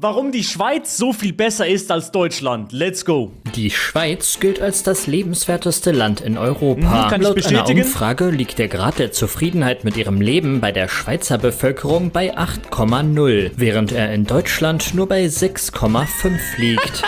warum die Schweiz so viel besser ist als Deutschland. Let's go. Die Schweiz gilt als das lebenswerteste Land in Europa. Kann ich Laut einer bestätigen. Umfrage liegt der Grad der Zufriedenheit mit ihrem Leben bei der Schweizer Bevölkerung bei 8,0, während er in Deutschland nur bei 6,5 liegt.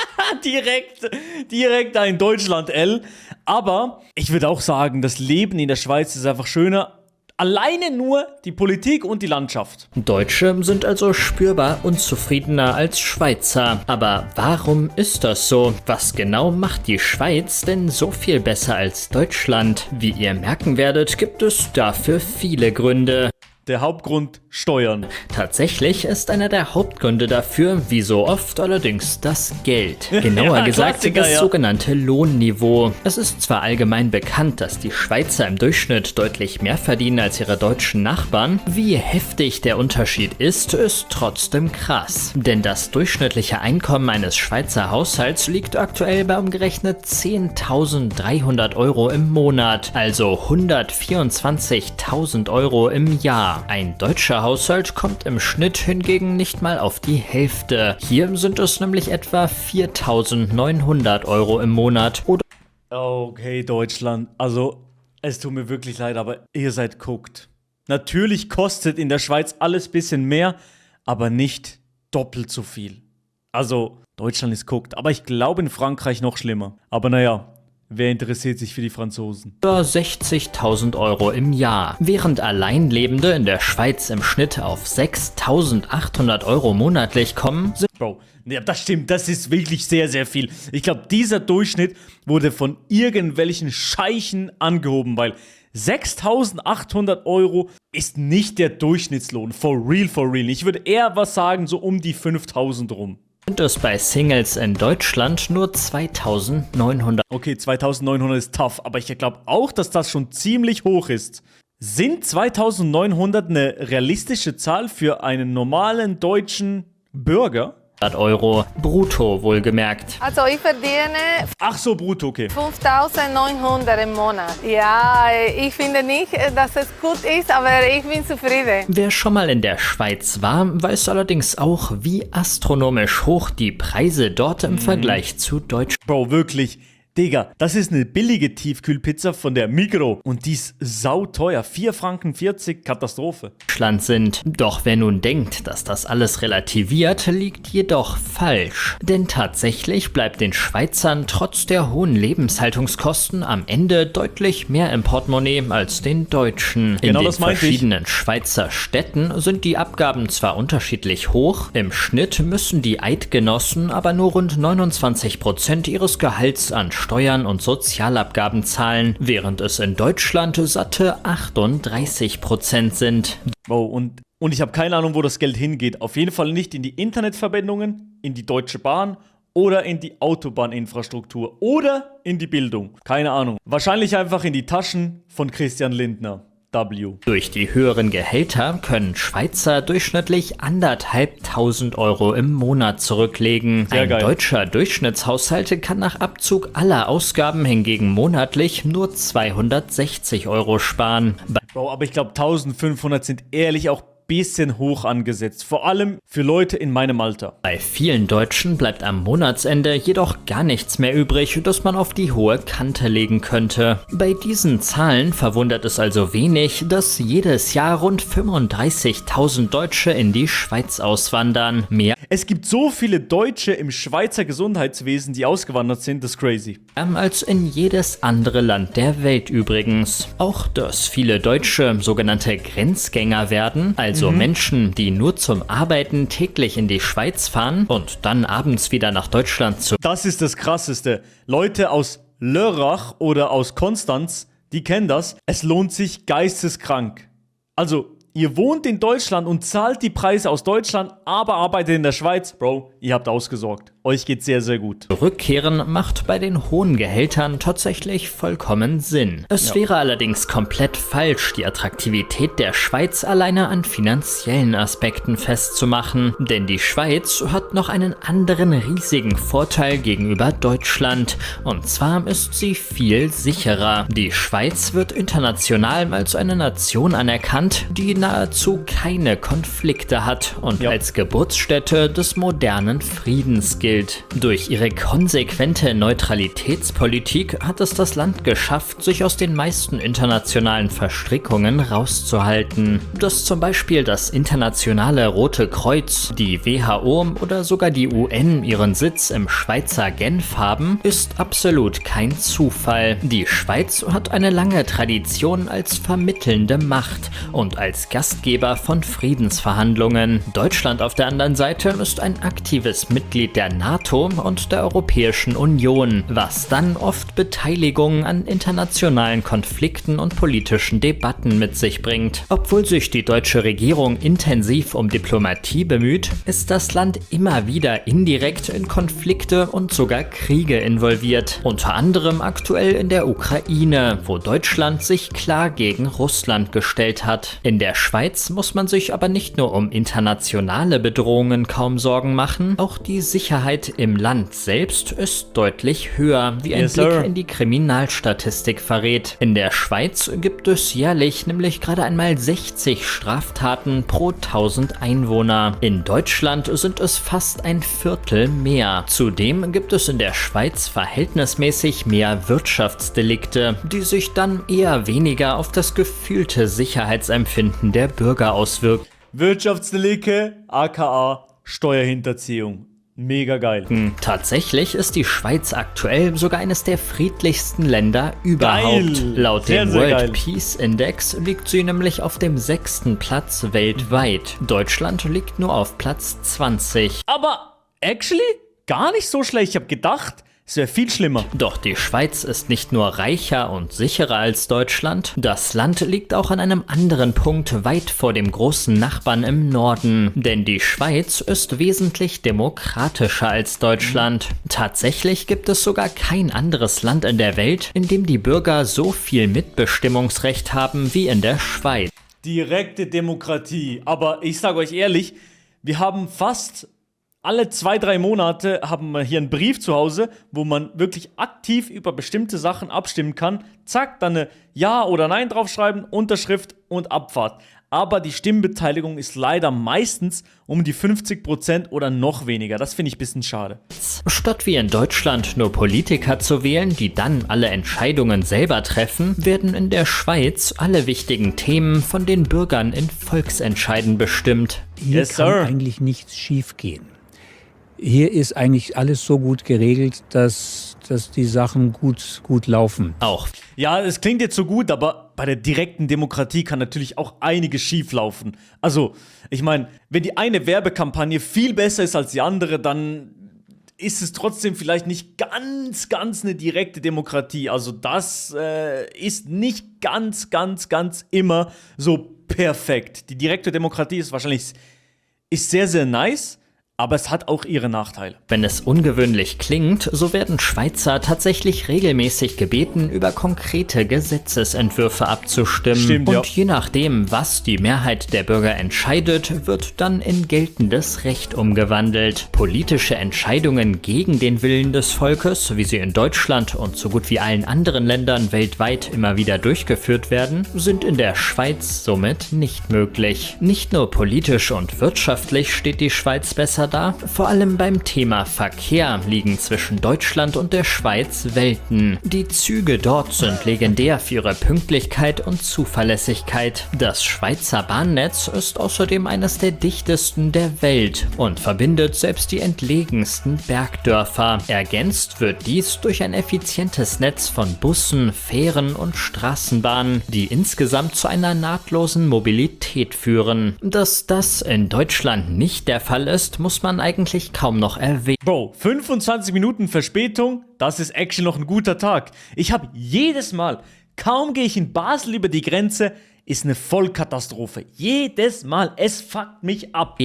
Direkt ein Deutschland, L. Aber ich würde auch sagen, das Leben in der Schweiz ist einfach schöner. Alleine nur die Politik und die Landschaft. Deutsche sind also spürbar unzufriedener als Schweizer. Aber warum ist das so? Was genau macht die Schweiz denn so viel besser als Deutschland? Wie ihr merken werdet, gibt es dafür viele Gründe. Der Hauptgrund: Steuern. Tatsächlich ist einer der Hauptgründe dafür, wie so oft allerdings, das Geld. Genauer gesagt, Klassiker, das sogenannte Lohnniveau. Es ist zwar allgemein bekannt, dass die Schweizer im Durchschnitt deutlich mehr verdienen als ihre deutschen Nachbarn. Wie heftig der Unterschied ist trotzdem krass. Denn das durchschnittliche Einkommen eines Schweizer Haushalts liegt aktuell bei umgerechnet 10.300 Euro im Monat, also 124.000 Euro im Jahr. Ein deutscher Haushalt kommt im Schnitt hingegen nicht mal auf die Hälfte. Hier sind es nämlich etwa 4.900 Euro im Monat. Oder Okay, Deutschland. Also, es tut mir wirklich leid, aber ihr seid guckt. Natürlich kostet in der Schweiz alles bisschen mehr, aber nicht doppelt so viel. Also, Deutschland ist guckt, aber ich glaube in Frankreich noch schlimmer. Aber naja, wer interessiert sich für die Franzosen? 60.000 Euro im Jahr, während Alleinlebende in der Schweiz im Schnitt auf 6.800 Euro monatlich kommen, sind Bro, ja, das stimmt, das ist wirklich sehr, sehr viel. Ich glaube, dieser Durchschnitt wurde von irgendwelchen Scheichen angehoben, weil 6.800 Euro ist nicht der Durchschnittslohn. For real, for real. Ich würde eher was sagen, so um die 5.000 rum. es bei Singles in Deutschland nur 2.900. Okay, 2.900 ist tough, aber ich glaube auch, dass das schon ziemlich hoch ist. Sind 2.900 eine realistische Zahl für einen normalen deutschen Bürger? Euro brutto wohlgemerkt. Also ich verdiene Ach so, brutto, okay. 5.900 im Monat. Ja, ich finde nicht, dass es gut ist, aber ich bin zufrieden. Wer schon mal in der Schweiz war, weiß allerdings auch, wie astronomisch hoch die Preise dort im Vergleich zu Deutschland Bro, wirklich. Digga, das ist eine billige Tiefkühlpizza von der Migros und die ist sauteuer. 4,40 Franken, Katastrophe. sind. Doch wer nun denkt, dass das alles relativiert, liegt jedoch falsch. Denn tatsächlich bleibt den Schweizern trotz der hohen Lebenshaltungskosten am Ende deutlich mehr im Portemonnaie als den Deutschen. Genau, In das den meinte ich. verschiedenen Schweizer Städten sind die Abgaben zwar unterschiedlich hoch, im Schnitt müssen die Eidgenossen aber nur rund 29% ihres Gehalts an Steuern und Sozialabgaben zahlen, während es in Deutschland satte 38% sind. Bro, und ich habe keine Ahnung, wo das Geld hingeht. Auf jeden Fall nicht in die Internetverbindungen, in die Deutsche Bahn oder in die Autobahninfrastruktur oder in die Bildung. Keine Ahnung. Wahrscheinlich einfach in die Taschen von Christian Lindner. W. Durch die höheren Gehälter können Schweizer durchschnittlich 1.500 Euro im Monat zurücklegen. Sehr Ein geil. deutscher Durchschnittshaushalt kann nach Abzug aller Ausgaben hingegen monatlich nur 260 Euro sparen. Bro, aber ich glaube 1.500 sind ehrlich auch bisschen hoch angesetzt. Vor allem für Leute in meinem Alter. Bei vielen Deutschen bleibt am Monatsende jedoch gar nichts mehr übrig, das man auf die hohe Kante legen könnte. Bei diesen Zahlen verwundert es also wenig, dass jedes Jahr rund 35.000 Deutsche in die Schweiz auswandern. Mehr Es gibt so viele Deutsche im Schweizer Gesundheitswesen, die ausgewandert sind, das ist crazy. als in jedes andere Land der Welt übrigens. Auch dass viele Deutsche sogenannte Grenzgänger werden, also Menschen, die nur zum Arbeiten täglich in die Schweiz fahren und dann abends wieder nach Deutschland zurück. Das ist das Krasseste. Leute aus Lörrach oder aus Konstanz, die kennen das. Es lohnt sich geisteskrank. Also, ihr wohnt in Deutschland und zahlt die Preise aus Deutschland, aber arbeitet in der Schweiz. Bro, ihr habt ausgesorgt. Euch geht's sehr, sehr gut. Rückkehren macht bei den hohen Gehältern tatsächlich vollkommen Sinn. Es wäre allerdings komplett falsch, die Attraktivität der Schweiz alleine an finanziellen Aspekten festzumachen, denn die Schweiz hat noch einen anderen riesigen Vorteil gegenüber Deutschland, und zwar ist sie viel sicherer. Die Schweiz wird international als eine Nation anerkannt, die nahezu keine Konflikte hat und als Geburtsstätte des modernen Friedens gilt. Durch ihre konsequente Neutralitätspolitik hat es das Land geschafft, sich aus den meisten internationalen Verstrickungen rauszuhalten. Dass zum Beispiel das internationale Rote Kreuz, die WHO oder sogar die UN ihren Sitz im Schweizer Genf haben, ist absolut kein Zufall. Die Schweiz hat eine lange Tradition als vermittelnde Macht und als Gastgeber von Friedensverhandlungen. Deutschland auf der anderen Seite ist ein aktives Mitglied der NATO und der Europäischen Union, was dann oft Beteiligung an internationalen Konflikten und politischen Debatten mit sich bringt. Obwohl sich die deutsche Regierung intensiv um Diplomatie bemüht, ist das Land immer wieder indirekt in Konflikte und sogar Kriege involviert. Unter anderem aktuell in der Ukraine, wo Deutschland sich klar gegen Russland gestellt hat. In der Schweiz muss man sich aber nicht nur um internationale Bedrohungen kaum Sorgen machen, auch die Sicherheit im Land selbst ist deutlich höher, wie ein Blick in die Kriminalstatistik verrät. In der Schweiz gibt es jährlich nämlich gerade einmal 60 Straftaten pro 1000 Einwohner. In Deutschland sind es fast ein Viertel mehr. Zudem gibt es in der Schweiz verhältnismäßig mehr Wirtschaftsdelikte, die sich dann eher weniger auf das gefühlte Sicherheitsempfinden der Bürger auswirken. Wirtschaftsdelikte, aka Steuerhinterziehung. Mega geil. Tatsächlich ist die Schweiz aktuell sogar eines der friedlichsten Länder überhaupt. Geil. Laut Sehr, dem sehr World geil. Peace Index liegt sie nämlich auf dem 6. Platz weltweit. Deutschland liegt nur auf Platz 20. Aber actually gar nicht so schlecht. Ich habe gedacht, es wäre viel schlimmer. Doch die Schweiz ist nicht nur reicher und sicherer als Deutschland, das Land liegt auch an einem anderen Punkt weit vor dem großen Nachbarn im Norden. Denn die Schweiz ist wesentlich demokratischer als Deutschland. Tatsächlich gibt es sogar kein anderes Land in der Welt, in dem die Bürger so viel Mitbestimmungsrecht haben wie in der Schweiz. Direkte Demokratie. Aber ich sage euch ehrlich, wir haben fast alle 2-3 Monate haben wir hier einen Brief zu Hause, wo man wirklich aktiv über bestimmte Sachen abstimmen kann. Zack, dann eine Ja oder Nein draufschreiben, Unterschrift und Abfahrt. Aber die Stimmbeteiligung ist leider meistens um die 50% oder noch weniger. Das finde ich ein bisschen schade. Statt wie in Deutschland nur Politiker zu wählen, die dann alle Entscheidungen selber treffen, werden in der Schweiz alle wichtigen Themen von den Bürgern in Volksentscheiden bestimmt. Hier kann eigentlich nichts schiefgehen. Hier ist eigentlich alles so gut geregelt, dass die Sachen gut laufen. Auch. Ja, es klingt jetzt so gut, aber bei der direkten Demokratie kann natürlich auch einiges schief laufen. Also, ich meine, wenn die eine Werbekampagne viel besser ist als die andere, dann ist es trotzdem vielleicht nicht ganz eine direkte Demokratie. Also das ist nicht ganz immer so perfekt. Die direkte Demokratie ist wahrscheinlich sehr, sehr nice, aber es hat auch ihre Nachteile. Wenn es ungewöhnlich klingt, so werden Schweizer tatsächlich regelmäßig gebeten, über konkrete Gesetzesentwürfe abzustimmen. Stimmt, ja. Und je nachdem, was die Mehrheit der Bürger entscheidet, wird dann in geltendes Recht umgewandelt. Politische Entscheidungen gegen den Willen des Volkes, wie sie in Deutschland und so gut wie allen anderen Ländern weltweit immer wieder durchgeführt werden, sind in der Schweiz somit nicht möglich. Nicht nur politisch und wirtschaftlich steht die Schweiz besser da, vor allem beim Thema Verkehr liegen zwischen Deutschland und der Schweiz Welten. Die Züge dort sind legendär für ihre Pünktlichkeit und Zuverlässigkeit. Das Schweizer Bahnnetz ist außerdem eines der dichtesten der Welt und verbindet selbst die entlegensten Bergdörfer. Ergänzt wird dies durch ein effizientes Netz von Bussen, Fähren und Straßenbahnen, die insgesamt zu einer nahtlosen Mobilität führen. Dass das in Deutschland nicht der Fall ist, muss man eigentlich kaum noch erwähnen. Bro, 25 Minuten Verspätung, das ist actually noch ein guter Tag. Ich habe jedes Mal, kaum gehe ich in Basel über die Grenze, ist eine Vollkatastrophe. Jedes Mal, es fuckt mich ab.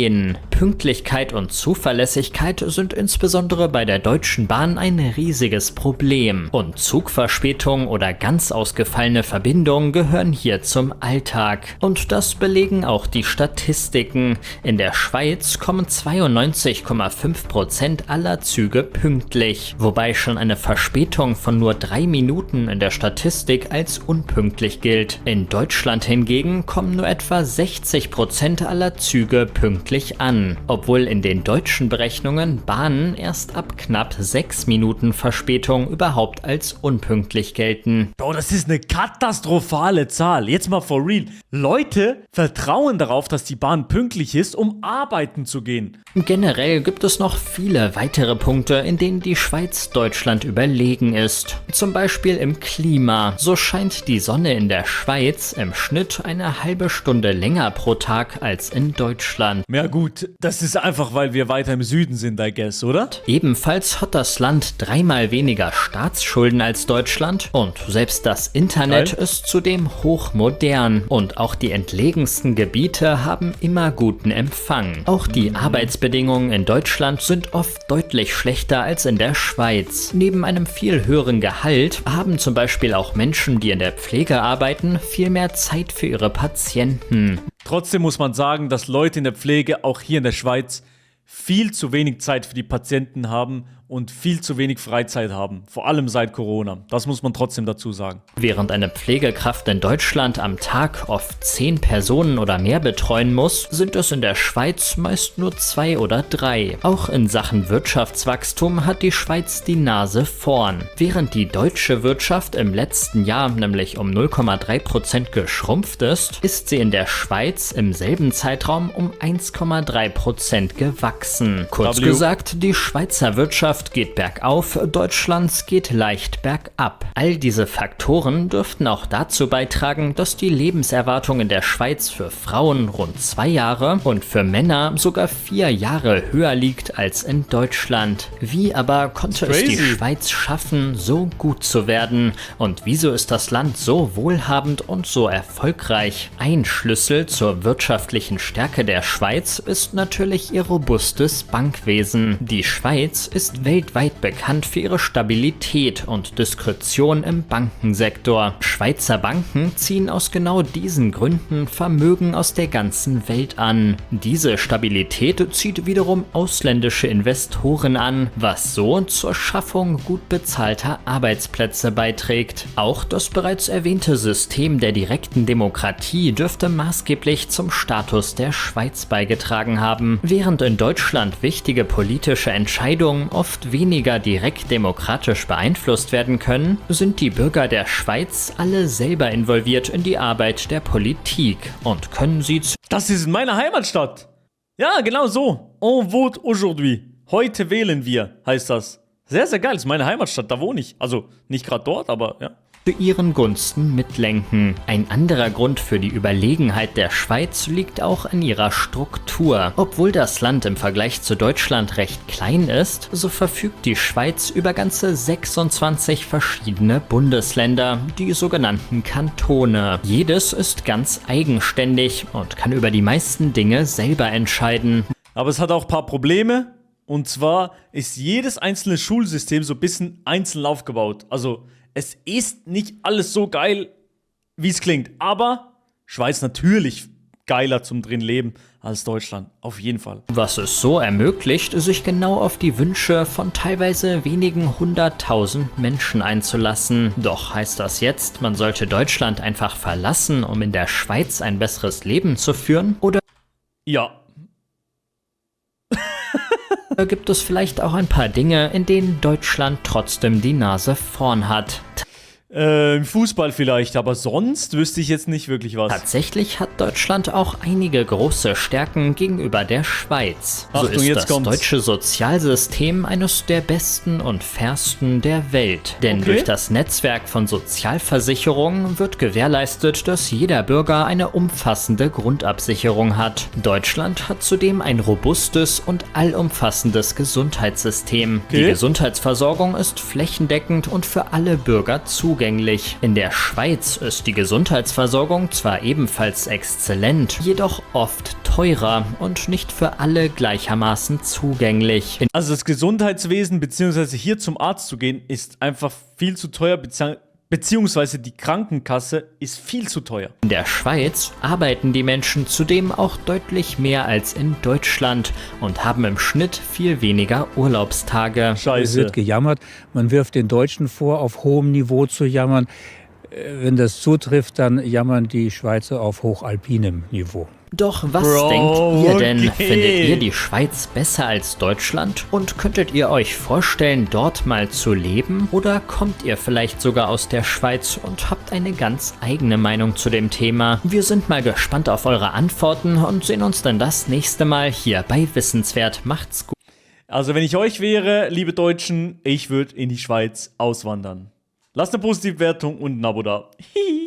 Pünktlichkeit und Zuverlässigkeit sind insbesondere bei der Deutschen Bahn ein riesiges Problem. Und Zugverspätung oder ganz ausgefallene Verbindungen gehören hier zum Alltag. Und das belegen auch die Statistiken. In der Schweiz kommen 92,5% aller Züge pünktlich, wobei schon eine Verspätung von nur 3 Minuten in der Statistik als unpünktlich gilt. In Deutschland hingegen kommen nur etwa 60% aller Züge pünktlich an, obwohl in den deutschen Berechnungen Bahnen erst ab knapp 6 Minuten Verspätung überhaupt als unpünktlich gelten. Bro, das ist eine katastrophale Zahl. Jetzt mal for real. Leute vertrauen darauf, dass die Bahn pünktlich ist, um arbeiten zu gehen. Generell gibt es noch viele weitere Punkte, in denen die Schweiz Deutschland überlegen ist. Zum Beispiel im Klima. So scheint die Sonne in der Schweiz im Schnitt eine halbe Stunde länger pro Tag als in Deutschland. Ja gut, das ist einfach, weil wir weiter im Süden sind, I guess, oder? Ebenfalls hat das Land 3-mal weniger Staatsschulden als Deutschland und selbst das Internet ist zudem hochmodern und auch die entlegensten Gebiete haben immer guten Empfang. Auch die Arbeitsbedingungen in Deutschland sind oft deutlich schlechter als in der Schweiz. Neben einem viel höheren Gehalt haben zum Beispiel auch Menschen, die in der Pflege arbeiten, viel mehr Zeit für ihre Patienten. Trotzdem muss man sagen, dass Leute in der Pflege auch hier in der Schweiz viel zu wenig Zeit für die Patienten haben und viel zu wenig Freizeit haben, vor allem seit Corona. Das muss man trotzdem dazu sagen. Während eine Pflegekraft in Deutschland am Tag oft 10 Personen oder mehr betreuen muss, sind es in der Schweiz meist nur 2 oder 3. Auch in Sachen Wirtschaftswachstum hat die Schweiz die Nase vorn. Während die deutsche Wirtschaft im letzten Jahr nämlich um 0,3% geschrumpft ist sie in der Schweiz im selben Zeitraum um 1,3% gewachsen. Kurz gesagt, die Schweizer Wirtschaft geht bergauf, Deutschlands geht leicht bergab. All diese Faktoren dürften auch dazu beitragen, dass die Lebenserwartung in der Schweiz für Frauen rund 2 Jahre und für Männer sogar 4 Jahre höher liegt als in Deutschland. Wie aber konnte es die Schweiz schaffen, so gut zu werden? Und wieso ist das Land so wohlhabend und so erfolgreich? Ein Schlüssel zur wirtschaftlichen Stärke der Schweiz ist natürlich ihr robustes Bankwesen. Die Schweiz ist weltweit bekannt für ihre Stabilität und Diskretion im Bankensektor. Schweizer Banken ziehen aus genau diesen Gründen Vermögen aus der ganzen Welt an. Diese Stabilität zieht wiederum ausländische Investoren an, was so zur Schaffung gut bezahlter Arbeitsplätze beiträgt. Auch das bereits erwähnte System der direkten Demokratie dürfte maßgeblich zum Status der Schweiz beigetragen haben. Während in Deutschland wichtige politische Entscheidungen oft weniger direkt demokratisch beeinflusst werden können, sind die Bürger der Schweiz alle selber involviert in die Arbeit der Politik und können sie Das ist in meiner Heimatstadt. Ja, genau so. On vote aujourd'hui. Heute wählen wir, heißt das. Sehr, sehr geil. Das ist meine Heimatstadt, da wohne ich. Also nicht gerade dort, aber ja. zu ihren Gunsten mitlenken. Ein anderer Grund für die Überlegenheit der Schweiz liegt auch an ihrer Struktur. Obwohl das Land im Vergleich zu Deutschland recht klein ist, so verfügt die Schweiz über ganze 26 verschiedene Bundesländer, die sogenannten Kantone. Jedes ist ganz eigenständig und kann über die meisten Dinge selber entscheiden. Aber es hat auch ein paar Probleme. Und zwar ist jedes einzelne Schulsystem so ein bisschen einzeln aufgebaut. Also es ist nicht alles so geil, wie es klingt. Aber Schweiz natürlich geiler zum drin leben als Deutschland. Auf jeden Fall. Was es so ermöglicht, sich genau auf die Wünsche von teilweise wenigen 100.000 Menschen einzulassen. Doch heißt das jetzt, man sollte Deutschland einfach verlassen, um in der Schweiz ein besseres Leben zu führen? Oder Ja. gibt es vielleicht auch ein paar Dinge, in denen Deutschland trotzdem die Nase vorn hat? Im Fußball vielleicht, aber sonst wüsste ich jetzt nicht wirklich was. Tatsächlich hat Deutschland auch einige große Stärken gegenüber der Schweiz. So Achtung, ist jetzt das kommt's. deutsche Sozialsystem eines der besten und fairsten der Welt. Denn Okay. durch das Netzwerk von Sozialversicherungen wird gewährleistet, dass jeder Bürger eine umfassende Grundabsicherung hat. Deutschland hat zudem ein robustes und allumfassendes Gesundheitssystem. Die Okay. Gesundheitsversorgung ist flächendeckend und für alle Bürger zugänglich. In der Schweiz ist die Gesundheitsversorgung zwar ebenfalls exzellent, jedoch oft teurer und nicht für alle gleichermaßen zugänglich. Also das Gesundheitswesen beziehungsweise hier zum Arzt zu gehen ist einfach viel zu teuer, beziehungsweise die Krankenkasse ist viel zu teuer. In der Schweiz arbeiten die Menschen zudem auch deutlich mehr als in Deutschland und haben im Schnitt viel weniger Urlaubstage. Es Scheiße. wird gejammert. Man wirft den Deutschen vor, auf hohem Niveau zu jammern. Wenn das zutrifft, dann jammern die Schweizer auf hochalpinem Niveau. Doch was Bro, denkt ihr denn? okay. Findet ihr die Schweiz besser als Deutschland? Und könntet ihr euch vorstellen, dort mal zu leben? Oder kommt ihr vielleicht sogar aus der Schweiz und habt eine ganz eigene Meinung zu dem Thema? Wir sind mal gespannt auf eure Antworten und sehen uns dann das nächste Mal hier bei Wissenswert. Macht's gut. Also wenn ich euch wäre, liebe Deutschen, ich würde in die Schweiz auswandern. Lasst eine Positivwertung und ein Abo da. Hihi.